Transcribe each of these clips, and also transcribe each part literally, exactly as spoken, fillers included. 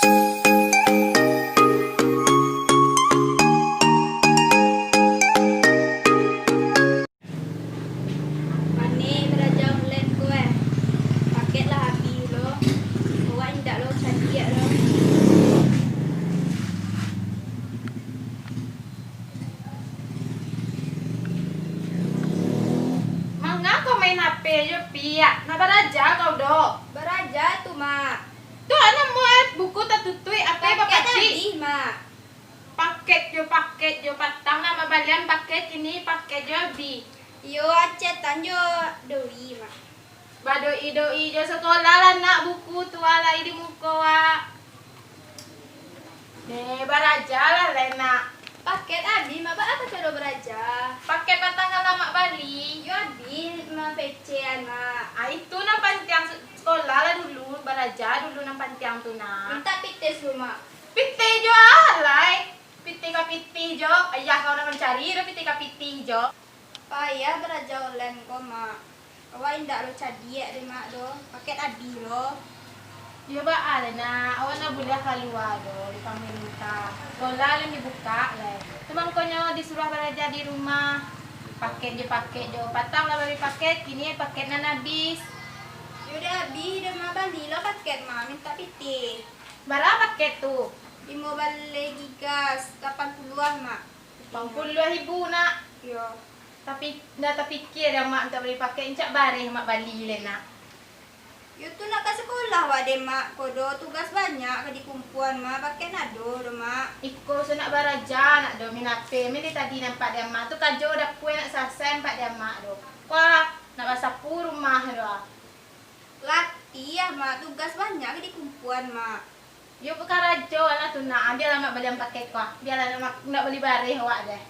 Mane baraja online ko, eh? Paket lah abih lo. Awak indak lo cadiak lo. Manga kau main H P jo, Piak? Nak baraja kau doh? Baraja tu, Mak. Tu anak muat buku tatutuik, H P bapacik. Abih, Mak. Paket jo, paket jo, patang lah mambalian paket, kini paket jo abih. Iyo, acetan jo doi, Mak. Badoi-doi jo, sakolah lah nak, buku tu lah lai di muko, Wak. Deh, baraja lah lai nak. Paket abih, Mak, baa kok caro baraja? Paket patang lah Mak bali. Iyo abih, ma-P C anak. Ah, itu nan pantiang, se-, sakolah lah dulu, baraja dulu nan pantiang tu nak. Mintak pitih dulu, Mak. Pitih jo ah, lai. Pitih ka pitih jo. Ayah kau nak mancari doh pitih ka pitih jo. Payah baraja online ko, Mak. Awak indak lo cadiak deh, Mak, doh. Paket abih lo. Iyo baa lai nak, awak ndak buliah kalua doh di pamerintah. Sakolah alun dibukak lai. Tu mangkonyo disuruah baraja di rumah. Paket jo, paket jo. Patang lah bali paket, kini paket nan abih. Iyo deh abih deh, Mak, bali lah paket, Mak. Mintak pitih. Bara paket tu? Limo baleh giga, lapan puluah, Mak. Lapan puluah ribu nak. Iyo. Tapi, ndak tapikia dek Mak untuak bali paket, rancak bareh Mak bali lai nak. Yo tu nak ka sakolah wak dek Mak ko doh, tugas banyak ka dikumpuan Mak, paket ndak ado doh Mak. Iko sanak baraja nak doh main H P, main dari tadi nampak dek Mak tu karajo dapua ndak salasai nampak dek Mak doh. Kuah nak basapu rumah doh. Latih ah Mak, tugas banyak ka dikumpuan Mak. Yo bakarajo lah tu nak, bialah Mak balian pakai kuah, bialah Mak ndak bali bareh awak deh.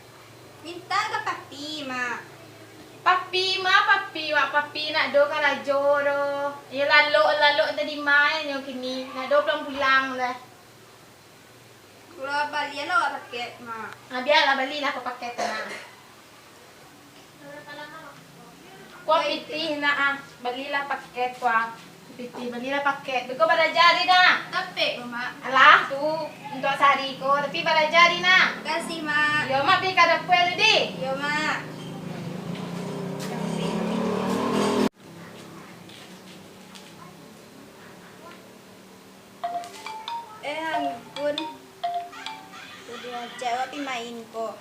Mintak ka papi Mak. Papi Mak, papi wak, papi ndak do karajo doh. Yo lalok, lalok tadi main yo kini, ndak do pulang-pulang deh. Kalau balian awak paket Mak. Ah, bialah balilah ka paket tu nah. Kuah pitih nak ah, balilah paket kuah. Pitih, balilah paket. Beko baraja ari dah. Capek ko Mak. Alah tu, untuak sahari ko, tapi baraja ari nak. Makasih Mak. Yo Mak, pi ka dapua dulu deh. Yo Mak. Eh, anggun. Udah cak awak pi main ko.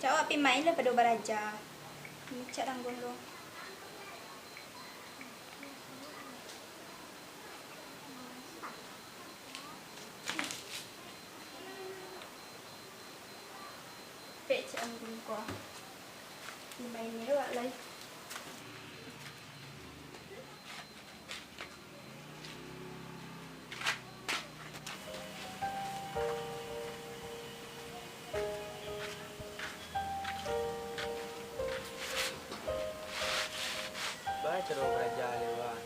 Cak awak pi main lah pado baraja. Ini cak anggun lo. Pek cak anggun ko. Pi main ni awak lai. Baa caro baraja lai, Wak?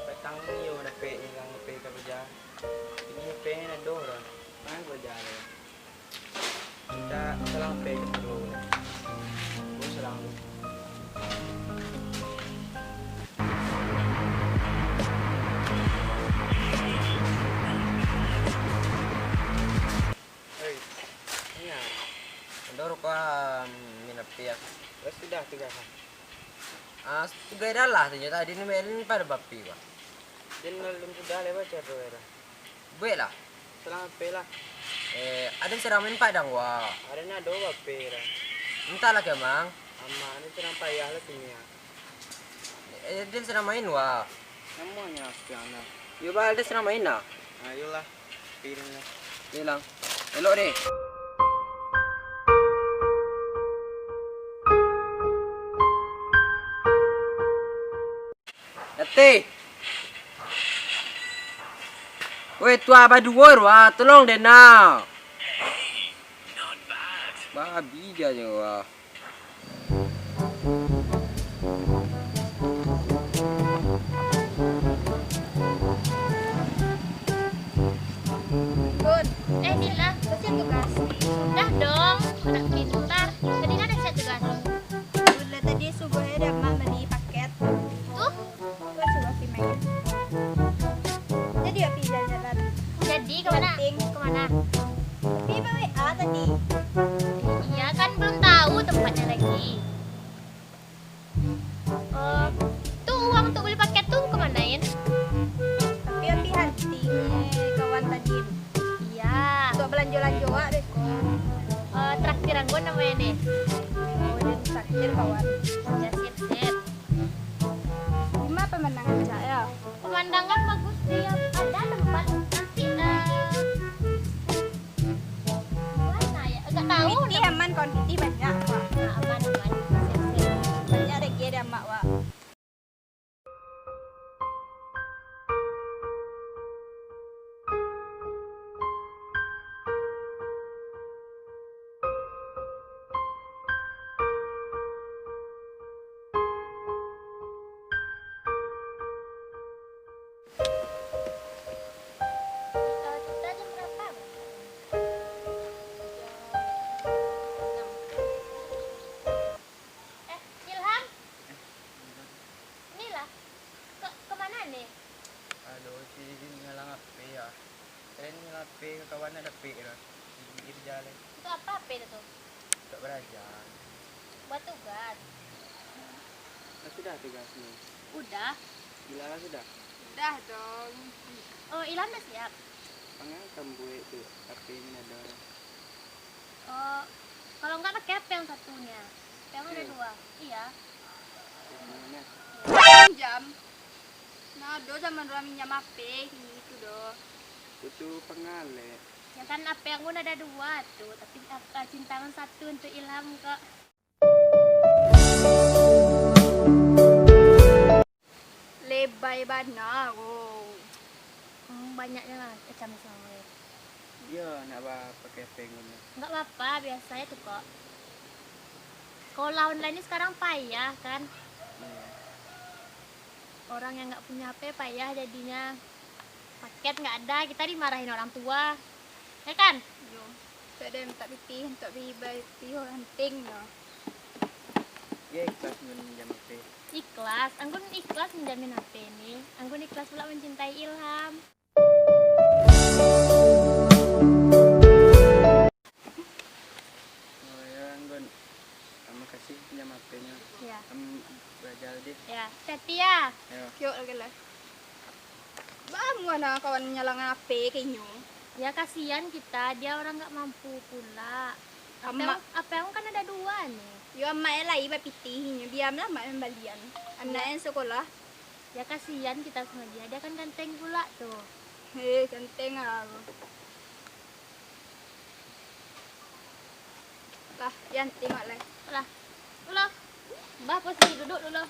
Patang ni yo dapek ilang H P ka baraja. Kini H P ndak ado doh. Manga baraja lai? Mintak salang H P ka dulu. Bos salang dulu. Oi, inyo. Ado rupa minapia. Lah sudah tugas. Ah, tugas dah lah tu nyo tadi ni, Melin pada bapi, Bang. Den alun sudah lai baco tu, Era. Buek lah. Salang H P lah. Eh, aden sadang main Padang, wah. Aden ado H P, Era. Entahlah, Kemang. Amak, aden sadang payah lah kini, ah. Eh, aden sadang main, wah. Namonyo Aspiang, nah. Yo, Bal, aden sadang main, nah. Ayolah, piring lah. Oke, Lang. Elok deh. Yati. Weh, tuah baduo tu, ah, tolong deh, nah. Babi dia je, wah. Gun. Eh, Dila. Kasian tugas. Dah dong, anak pintar. Tadi kan dah siap tugas. Gun, lah tadi subuh ya dah mak beli paket. Tuh, Kau suruah pi main. Jadi, pi jalan-jalan. Jadi, Awak deh ko. Eh, traktir anggo namonyo ni. Oh, den traktir kawan. Ya, sip, sip. Dima pemandangan cak yo? Pemandangan bagus di, ada tempat nanti, eh, mana ya? Enggak tahu. Piti aman, kawan piti banyak, Pak. Nah, aman, aman. Sip, sip. Banyak rezeki ada amak, Wak. Eh, kita jam berapa? Jam enam. Eh, Ilham? Inilah. Ke, kemana nih? Aduh, si nyalang H P ya. Tadi nyalang H P, kawan nak dapik dah. Di pinggir jalan. Untuk apa H P itu tuh? Untuk belajar. Buat tugas? Nah, sudah tugas ni. Udah? Gila lah sudah. Udah dong. Oh, Ilham udah siap? Pangan kambuek tu, H P ni ada. Oh, kalau enggak pakai H P yang satunya. H P yang ada dua. Iya. Pinjam. Nah, do zaman dulu minjam H P, kini gitu do. Butuh pangalek. Ya kan, H P yang pun ada dua tu, tapi, eh, cintangan satu untuk Ilham kok. Lebai bana, oh. Hmm, banyaknya lah, eh, macam sama. Dia nak ba-, pakai peng dulu. Enggak apa-apa, biasa aja tuh kok. Sekolah online ini sekarang payah kan? Iya. Orang yang enggak punya H P payah jadinya. Paket enggak ada, kita dimarahin orang tua. Ya kan? Yo. Sudah minta pitih untuk beli, beli pitih ranting no. Dia ikhlas minjam H P. Ikhlas, anggun ikhlas minjamin H P ni. Anggun ikhlas pula mencintai Ilham. Oh ya, anggun. Terima kasih pinjam H P-nyo. Ya. Am belajar deh. Ya, hati-hati ya. Ya. Yuk, oke lah. Bah, muah nah kawan nyalangan H P ka inyo. Ya, kasihan kita, dia orang nggak mampu pula. Amak. Apa yang, apa yang kan ada dua nih. Yo, amak yang lai bapitih inyo, biarlah amak yang balian. Anak yang sekolah. Ya, kasihan kita sama dia, dia kan ganteng pula tuh. Hei, ganteng ah. Lah, Yan, tengok lah. Lah. Ulo. Bah, posisi duduk dulu.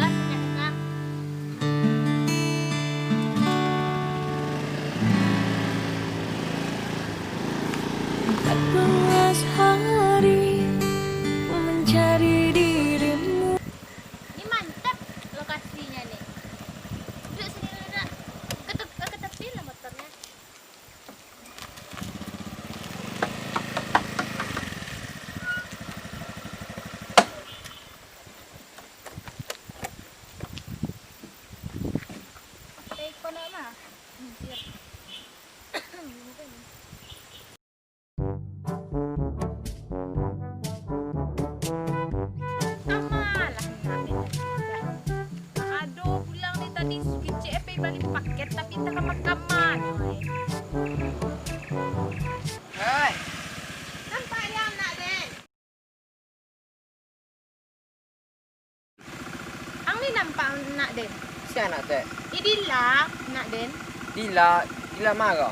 Lah, senyap-senyap. Empat belas hari mencari dirimu. Ini mantap lokasinya nih. Duduk sini dulu, Nak. Ke tep-, ke tepi lah motornya. Teko nak mah. Anjir. Amalah, nak den. Ado pulang ni tadi, kecek eh, pai bali paket, tapi entah ka ma-ka ma. Hei. Nampak yo anak den? Ang ni nampak anak den? Sia anak tu? I Dila, anak den. Dila, Dila ma ko?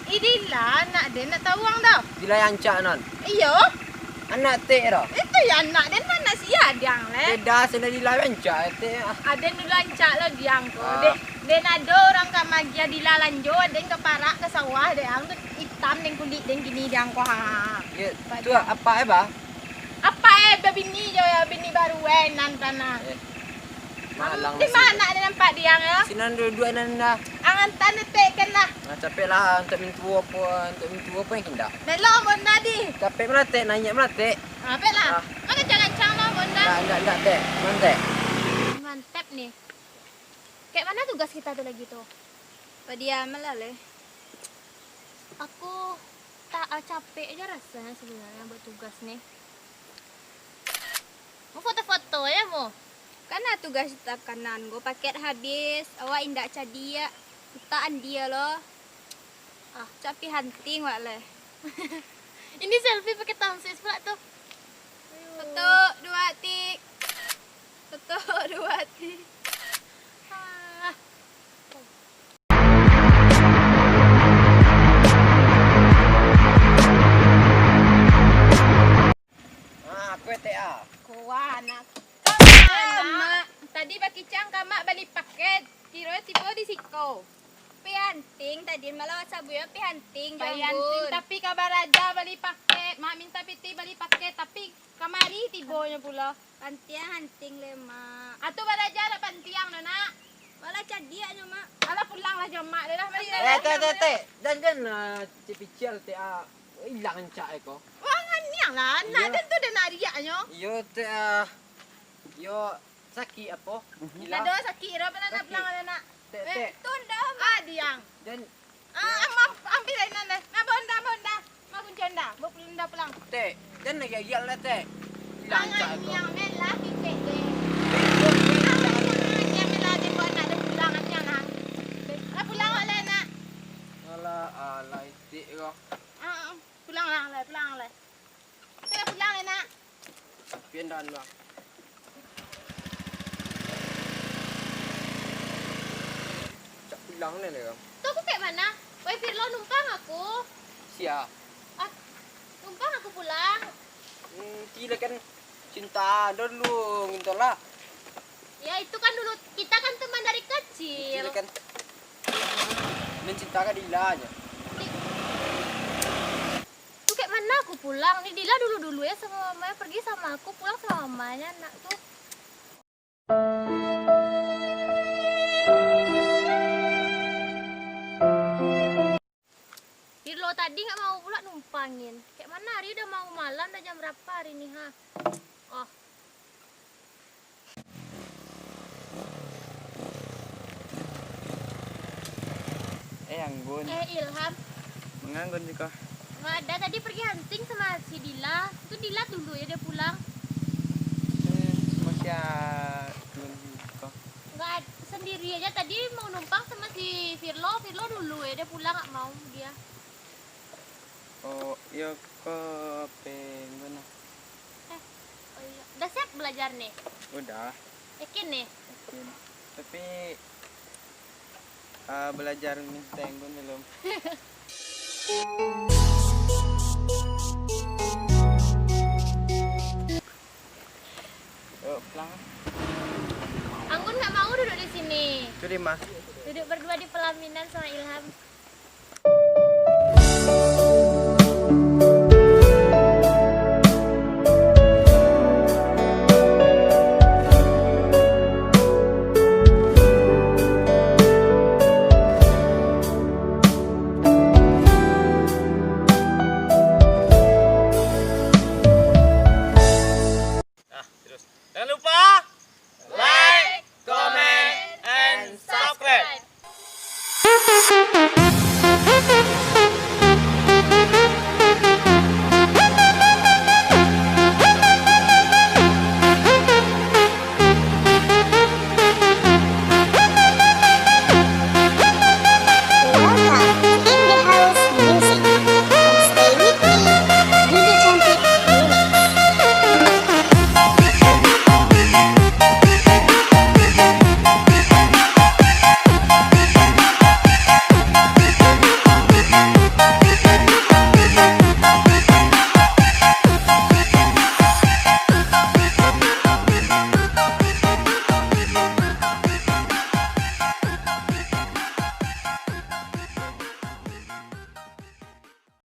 I Dila, anak den, ndak tahu ang doh? Dila yang rancak nan? Iyo. Anak tek doh? Itu yo anak den, anak sia diang leh. Beda, sia Dila rancak tek ah. Aden dulu rancak lo diang ko. Ah. Den, den ado urang ka magiah Dila lanjo, den ka parak ka sawah dek ang tu. Itam den kulik den kini diang ko, ha. Yo, tu apak eh, bah? Apak eh babini jo, bini baru eh nan tanah. Eh, malang. Di ma anak den nampak diang yo? Sinan duduak nan dah. Ang antan detek kan lah. Nah, capek lah untuk mintuo apo, untuk mintuo apo yang indak. Melok ampun tadi. Capek melatek, naiak melatek. Ah, pek lah. Ah. Ma kancang-kancang lo ampun dah. Ndak, ndak, ndak, tek. Mantap. Mantap nih. Kayak mana tugas kita tu lagi tu? Padiam lah leh. Aku tak, ah, capek aja rasanya sebenarnya buat tugas nih. Mau foto-foto ya mau? Kan lah tugas takanan, go paket habis, awak indak cadiak. Utak Andi lo. Ah, cak pi hunting wak leh. Ini selfie pakai tansis pula tu. Satu, dua, tik. Satu, dua, tik. Ah. Ah, aku T A. Kuah anak. Mak, tadi bakicang ka mak bali paket, kiro tibo di siko. Pi hunting tadi malah sabuik pi hunting, pi hunting, tapi ka baraja bali paket, mak minta piti bali paket, tapi kamari tibonyo pulo. Pantiang hunting leh, Mak. Atu baraja lah pantiang tu, Nak. Malah cadiaknyo, Mak. Alah, pulanglah jo mak deh lah. Mari, eh, Tek, Tek, Tek. Jan, jan, ah, cicil-cicil, Tek, ah. Ilang cak eko. Wah, nganiang lah, nak. Iyo. Dan tu dah nak riaknyo. Iyo, Tek, ah. Iyo, sakik apo? Ilang. Ado sakik, ro, pernah nak pulang, anak? Tek, eh, Tek. Tunda, Mak. Ah, diang. Dan Ah, am-, am-, ambil dari nan deh. Nah, bawa onda, bawa onda. Bawa kunci onda. Bawa pulang onda pulang. Tek, jan lagi agiak lah, Tek. Ilang cak eko. Yang men lah, titik deh. Yang men lah, dia buat nak dia pulang, nanti anak. Lah, pulang awak lah, nak. Alah, alah, itik ko. Ah, ah, pulang lah, lah, pulang lah. Kito pulang, nak. Pian dah, Bang. Cak pulang ni, Bang. Tu aku kek mana? Wai Pirlo, numpang aku. Sia? Ah, numpang aku pulang. Hmm, tidak kan cinta dulu, gitu lah. Ya, itu kan dulu, kita kan teman dari kecil. Tidak kan mencinta kan Dila aja. Di- Tu kek mana aku pulang? Ni Dila dulu-dulu ya sama mamanya, pergi sama aku, pulang sama mamanya, nak tu. Pirlo tadi nggak mau pula numpangin. Kek mana hari udah mau malam, dah jam berapa hari ni, ha? Oh. Eh, Anggun. Eh, Ilham. Manganggun siko? Nggak ada, tadi pergi hunting sama si Dila. Itu Dila dulu ya dia pulang. Eh, masih Anggun siko? Nggak ad-, sendiri aja. Tadi mau numpang sama si Firlo. Firlo dulu ya dia pulang, nggak mau dia. Oh, iyo ko, Anggun nah. Eh, oh iyo. Udah siap belajar nih? Udah. Yakin nih? Yakin. Tapi, ah, belajar nih, Anggun belum. Yuk, pulang. Anggun nggak mau duduk di sini. Itu di mana? Duduk berdua di pelaminan sama Ilham.